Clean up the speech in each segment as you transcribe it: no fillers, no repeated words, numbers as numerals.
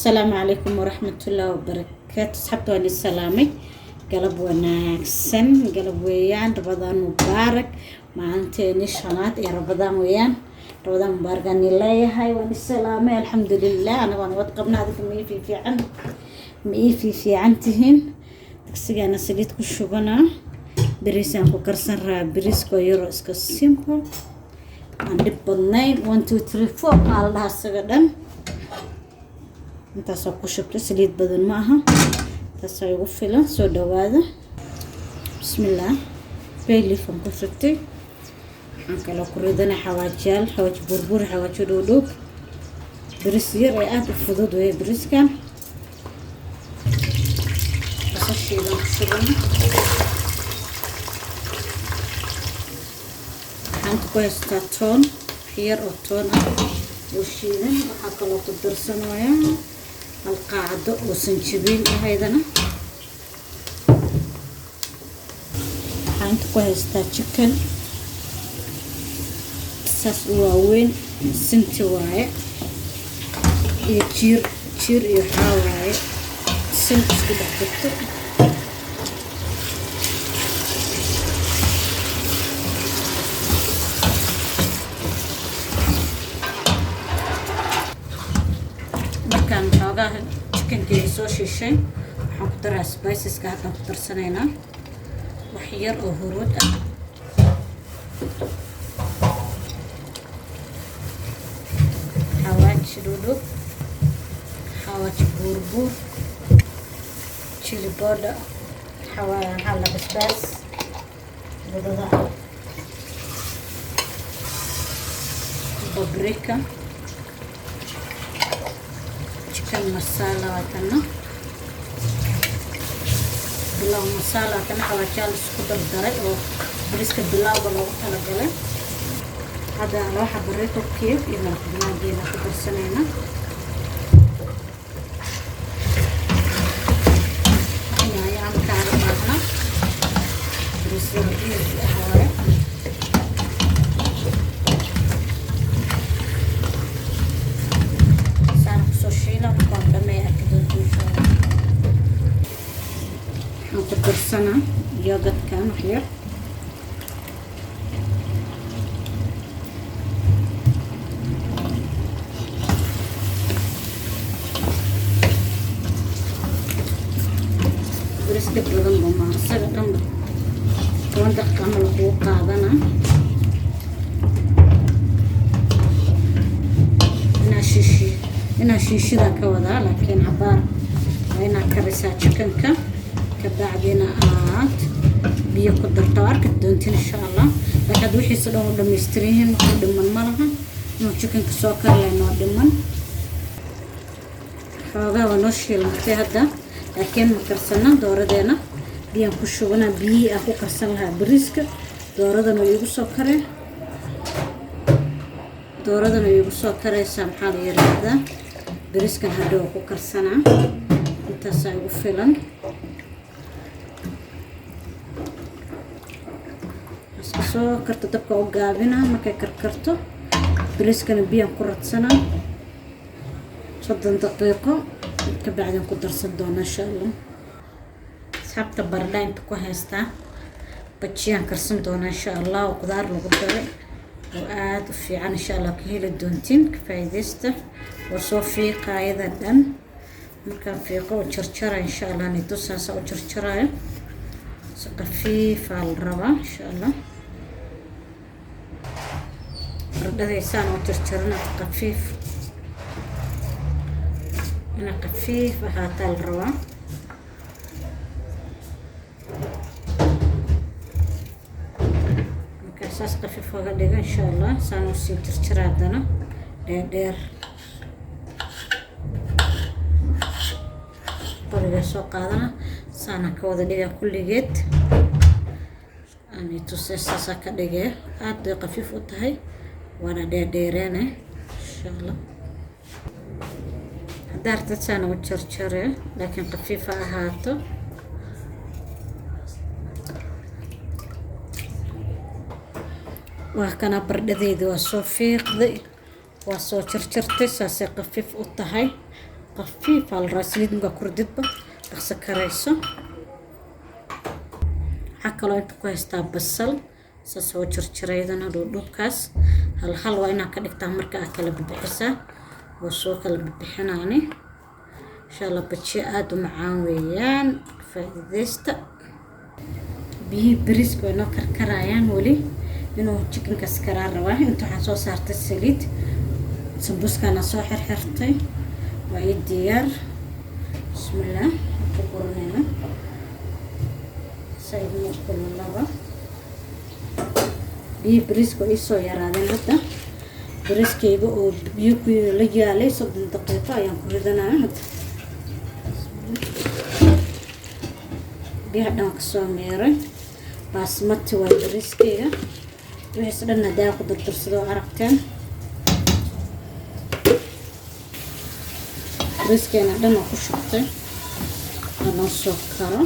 Asalaamu calaykum waraxmatullaahi wabarakaatu. Asxaabta, waan is salaamay. Galab wanaagsan, galab weeyaan. Ramadaan mubaarak. Maalinteeni shanaad ee Ramadaan weeyaan. Ramadaan mubaarak aan leeyahay. Waan is salaamay. Alxamdulilah, anaga waan wad qabna. Adinka ma ii fiifiican, ma ii fiifiican tihiin? Digsigaana saliid ku shubanaa, bariisaan ku karsan rabaa. Bariiskoo yaroo iska simple, aan dhib badnayn. One, two, three, four aa la dhahaa. Isaga dhan intaasoo ku shubtay, saliid badan ma aha, taasaa igu filan. Soo dhawaada. Bismillaah. Bay leaf aan ku shubtay. Waxaan kaloo ku ridanay xawaajiyaal, xawaaji burbur, xawaajo dhowdhow. Bariis yar ee aada u fudud weeye bariiskan. Basashiidan ku shubana. Waxaan ku haystaa toon yar oo toon ah oo shiidan. Waxaa kaloo ku darsanayaa hal qaacdo oo sanjabiil ah aydana. Waxaan inta ku haystaa chicken saas u waaweyn, sinti waaye, iyo jiir jiir iyo waxaa waaye sin isku dhex jirto. Markaan xoogaa chickenkeeda soo shiishay, waxaan ku daraa spiceska. Haddaan ku darsanaynaa wax yar oo huruud ah, xawaaji dhudhub, xawaaji buurbuur, chili powder, maxaa la basbaas budada ah, paprika, chicken masala waatana, pilau masala waatana. Xawaajiyaal isku dardaray oo bariiska bilawga loogu talagalay. Hadda laba xabo Royco cube iyo maraq digaageena ku darsanayna. Yaanyo aan kaaga baahna. Bariis yar easy ah waaye. Saan kusoo shiila. Markaan dhameeya arki doonta, insha Allah. Waxaan ku darsanaa yogurtkan wax yar. Bariis dhib badan ba maa, isaga dhanba 10 daqiiqa ama lagugu qaadanaa. Inaa shiishi, inaa shiishidaan ka wadaa, laakiin cabaar waa inaa karisaa chickenka, kabacdina aad biyo ku darto. Arki doontin, insha Allah. Laakiin hadda wixiisa dhan u dhamaystiran yihiin, wax u dhiman ma laha. Inuu chickenka soo kari lahay noo dhiman. Xoogaa waa noo shiilmatay hadda, laakiin ma karsana. Dooradeena biyaan ku shubanaa, biyihii aan ku karsan lahaa bariiska. Dooradana way igu soo kareen, dooradana way igu soo karaysaa. Maxaa la yiraahdaa, bariiskan hadda waa ku karsanaa. Intaasaa igu filan. Iska soo karto, dabka u gaabina. Markay karkarto, bariiskana biyaan ku radsanaa 30 daqiiqo, ka bacdin ku darsan doona, insha Allah. Asxaabta, baradha inta ku haystaa, bajiyaan karsan doonaa, insha Allah, oo qudaar lagu daray oo aada u fiican. Insha Allah ka heli doontiin, ka faa'iidaysta. Waa soo fiiqa ayada dhan. Markaan fiiqo oo jarjara, insha Allah nitusaasa u jarjaraayo. Si qafiifaa la rabaa, insha Allah. Baradhadaysaan oo jarjarana qafiif, ina qafiif ahaataa la rabaa. Markaa saas qafiif oga dhigo, insha Allah, saan usii jarjara haddana dheer dheer. Qorigaa soo qaadana, saana ka wada dhigaa kulligeed. Ani tusee, saasaa ka dhigee. Aad bay qafiif u tahay, waana dheerdheereene, insha Allah. Haddaa artad, saana u jarjare, laakiin qafiif ha ahaato. Waa kana bardhadeydii, waa soo fiiqday, waa soo jarjartay, saasay qafiif u tahay. Qafiif aa la rabaa, saliid markaa ku rididba dhaqso karayso. Waxaa kaloo inta ku haystaa basal, saas oo jarjaraydana dhuudhuubkaas hal hal waa inaad ka dhigtaa marka aad kala bibixisaa. Waa soo kala bibixinaani insha Allah. Bajiyo aada u macaan weeyaan, faa'iidaysta. Biyihii bariiska way noo karkarayaan, weli inuu chickenkaas karaa rabaa. Inta waxaan soo saartay saliid, sambuuskaana soo xirxirtay, waa ii diyaar. Bismillaah, ku guranayna said kululaba. Biyihii bariiska waa iisoo yaraadeen hadda. Bariiskayga oo biyo ku la yaalay 30 daqiiqo ayaan ku ridanaya hadda. Biyaha dhan kasoo meeray. Basmati waa bariiskayga, wixiis dhan hadaa ku dardarsado aragteen. Bariiskeena dhan oo ku shubtay anoo soo karo.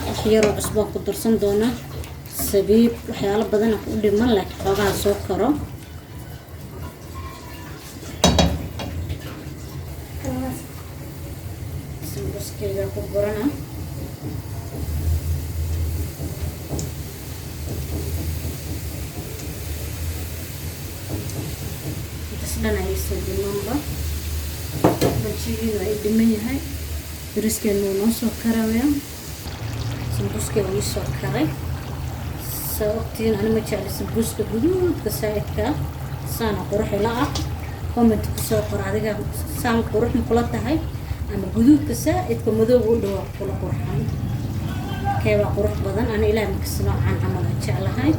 Wax yaroo cusbaan ku darsan doonaa, sabiib, waxyaalo badana ku dhiman, laakiin xoogaha soo karo. Sambuskeyga ku gurana. Intaas dhan ayay dhimanba, bajigiina ay dhiman yahay. Bariiskeenu wuu noo soo karaya, sambuskeyga wuu soo karay. Saa ogtiin, ani ma jecli sambuuska guduudka saa'idka. Saana qurux ila ah. Comment kusoo qor, adiga saan qurux ma kula tahay ama guduudka saa'idka madooga u dhawaa kula qurxan? Keebaa qurux badan? Ani Ilaah makasi noocaan camal aan jeclahay.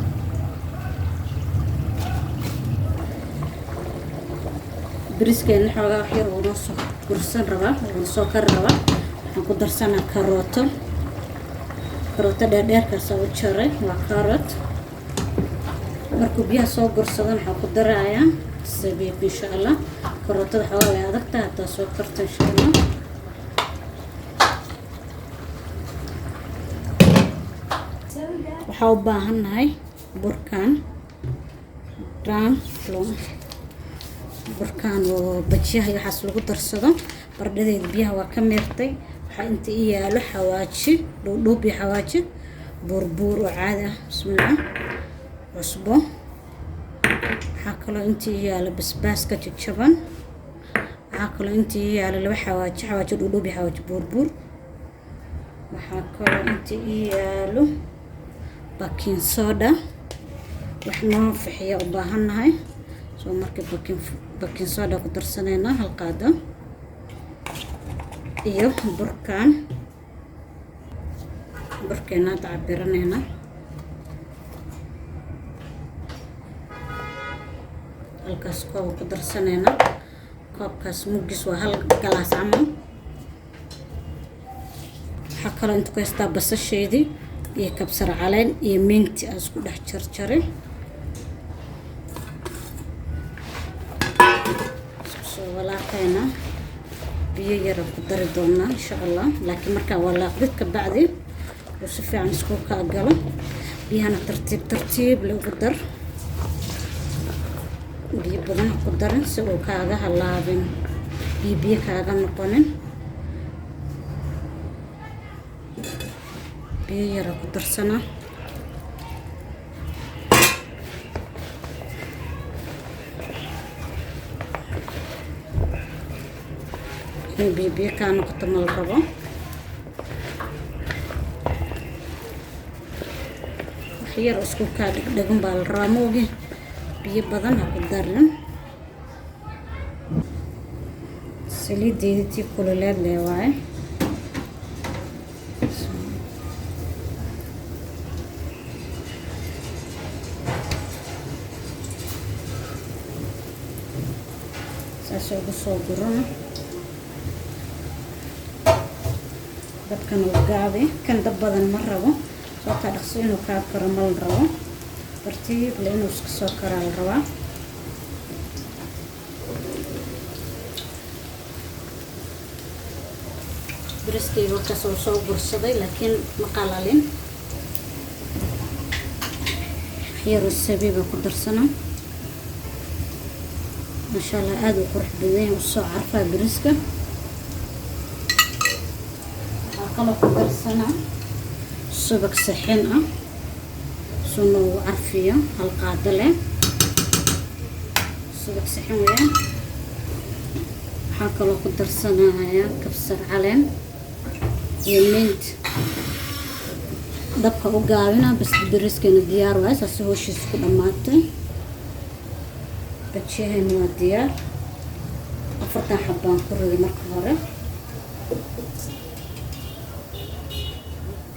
Bariiskeena xoogaa wax yar uu noo soo gursan rabaa, wuuna soo kari rabaa. Waxaan ku darsanaa karooto, karooto dheerdheerkaasa u jaray, waa carrot. Markuu biyaha soo gursadan waxaan ku darayaa sabiib insha Allah. Karootada xoogaa way adagtahay, haddaa soo karto insha Allah. Waxaa u baahannahay burkan brown flour, burkan oo bajiyaha iyo waxaas lagu darsado. Baradhadeeda biyaha waa ka meertay. Waxaa inta ii yaalo xawaaji dhuudhuub iyo xawaaji buurbuur oo caadi ah. Bismillaah, cusbo. Waxaa kaloo inta ii yaalo basbaaska jajaban. Waxaa kaloo inta ii yaalo laba xawaaji, xawaaji dhuudhuub iyo xawaaji buurbuur. Waxaa kaloo inta ii yaalo baking soda, wax noo fixiya u baahannahay. Soo markii baking soda ku darsanaynaa hal qaado iyo burkan. Burkeena hadda cabiranaynaa. Halkaas kooba ku darsanaynaa. Koobkaas mugis waa hal galaas camal. Waxaa kaloo inta ku haystaa basasheedii iyo kabsar caleen iyo minti aan isku dhex jarjaray. Isku soo walaaqaynaa. Biyo yaraan ku dari doonaa insha Allah, laakiin markaa walaaqdid ka bacdi uu si fiican isku kaa galo. Biyahana tartiib tartiib loogu dar, biyo badan ku darin si uu kaaga halaabin, biyo biyo kaaga noqonin. Biyo yara ku darsanaa. Inay biyo biyo kaa noqoto ma la rabo. Wax yar isku kaa dhegdhegan baa la rabaa, ma ogi, biyo badan ha ku darin. Saliideedii tii kululeed leh waaye. Saas ugu soo gurana. Dabkan uu gaabi kan, dab badan ma rabo, sababtaa dhaqso inuu kaa karo ma la rabo. Tartiib le inuu iska soo karaa la rabaa. Bariskayga wakaas uu soo gursaday, laakiin ma qalalin. Waxyaroo sabiiba ku darsana. Maasha Allah, aada u qurux badan yahay, usoo carfaa bariiska. Waxaa kaloo ku darsanaa subag saxin ah suu noogu carfiyo, hal qaado leh subag saxin weeyaan. Waxaa kaloo ku darsanayaa kabsar caleen iyo mint. Dabka u gaabina bas. Bariiskeena diyaar waaye, saasi hooshiisa ku dhammaatay. Bajiyaheena waa diyaar. 4-tan xabbaan ku riday marka hore.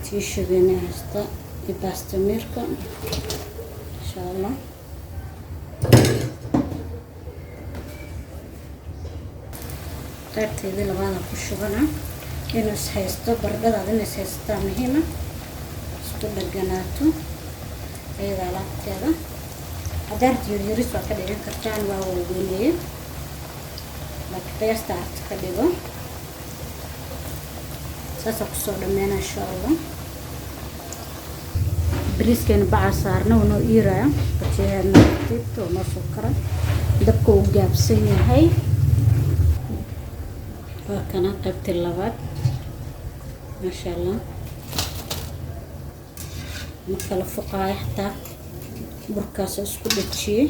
Tiishageena haysta iyo baastamiirka, insha Allah. Qaybteedii labaadaan ku shubana. Inuu is haysto baradhadaada, inay is haysataa muhiima, isku dhaganaato iyada alaabteeda. Haddaad yaryaris waa ka dhigan kartaan, waa waaweyneeye, laakiin qiyaasta aragti ka dhigo. Saasaa kusoo dhameyna, insha Allah. Bariiskeena bacaa saarna, wuu noo iiraya. Bajiyaheedna tartiibta oo noo soo kara, dabka uu gaabsan yahay. Waa kana qaybtii labaad, maasha Allah. Ma kala fuqaayo xataa, burkaasa isku dhajiyey.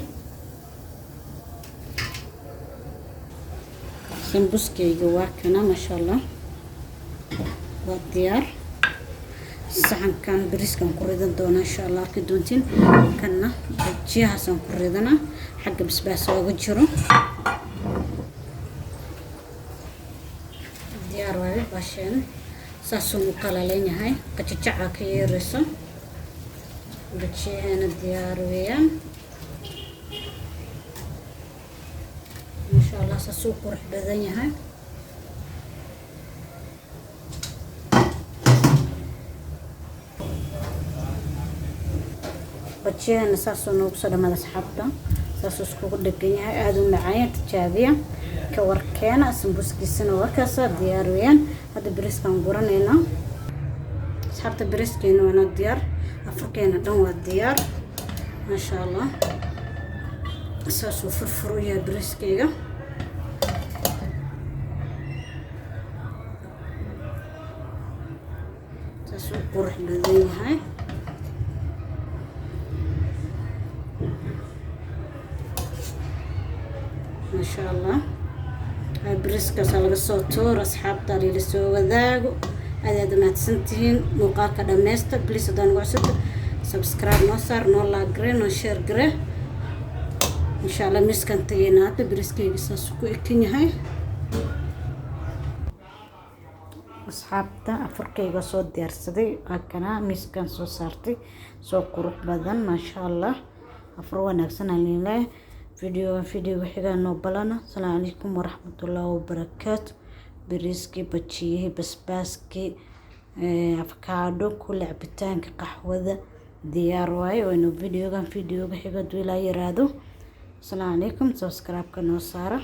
Sambuskayga waa kana, maasha Allah, waa diyaar. Saxankan bariiskan ku ridan doonaa, insha Allah, arki doontiin. Kanna bajiyahaasaan ku ridanaa, xagga basbaas ooga jiro. Diyaar waaye baasheena, saasuu u qalalan yahay, qajajacaa ka yeerayso. Bajiyaheena diyaar weeyaan, maasha Allah, saasuu qurux badan yahay. Bajiyaheena saasuu noogu soo dhamaada, asxaabta, saasuu iskugu dhegan yahay, aada u macaanya. Tijaabiya, ka warkeena. Sambuskiisana waa kaasa, diyaar weeyaan. Hadda bariiskaan guranaynaa, asxaabta. Bariiskeena waana diyaar, afurkeena dhan waa diyaar, maasha Allah. Saasuu furfur u yahay bariiskeyga, saasuu qurux badan yahay, maasha Allah. Bariiskaasaa laga soo tuuro, asxaabta lila soo wadaago. Aad aad umahadsantihiin. Muuqaalka dhammaysta please. Haddaan ugu cusubta, subscribe noo saar, noo like gare, noo share gare, insha Allah. Miiskaan tagayna hadda. Bariiskayga saasuu ku ekan yahay, asxaabta. Afurkayga soo diyaarsaday, waa kana, miiskaan soo saartay, soo qurux badan, maasha Allah. Afur wanaagsan aan leeyahay. Videoga xigaa noo balana. Asalaamu calaykum waraxmatullaahi wabarakaatu. Bariiskii, bajiyihii, basbaaskii, afakaadho kule, cabitaanka qaxwada diyaar waaye. Waynu videogan videoga xiga haduu ilaa yiraahdo. Asalaamu calaykum. Subscribe-ka noo saara.